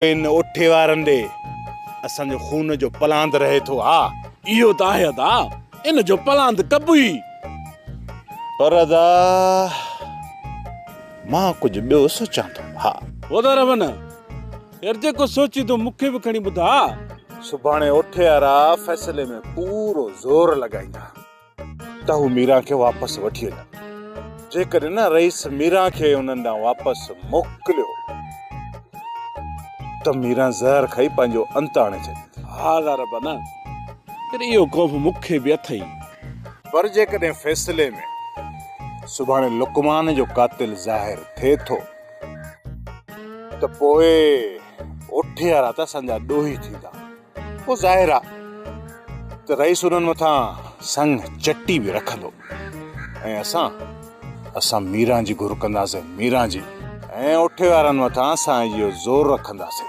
ان اوٺي وارن ڏي اسان جو خون جو پلاند رهي ٿو ها. اهو ته آهي ادا، ان جو پلاند ڪبو ئي. پر ادا مان ڪجهه ٻيو سوچان ٿو ها. ادا رون، يار جيڪو سوچين ٿو مون کي به کڻي ٻڌاء. سڀاڻي اوٺي وارا فيصلي ۾ پورو زور لڳائيندا. ته هو ميران کي واپس وٺي وڃن. جيڪڏهن نه رئيس ميران کي انهن ڏانهن واپس موڪليو ته ميران زهر کائي پنهنجو انت آڻي ڇڏيندي. ها ضرب نه پر اهو خوف مون کي به اٿئي. پر جيڪڏهن فيصلي ۾ سڀاڻي لقمان جو قاتل ظاهر ٿئي ٿو ته پوء اوٺي وارا ته اسان جا ڏوهي ٿيندا. پوء ظاهر آ ته رئيس انهن مٿان سڱ چٽي به رکندو ۽ اسان اسان ميران جي گهر ڪنداسين ميران جي ۽ اوٺي وارن مٿان اسان اهو زور رکنداسين.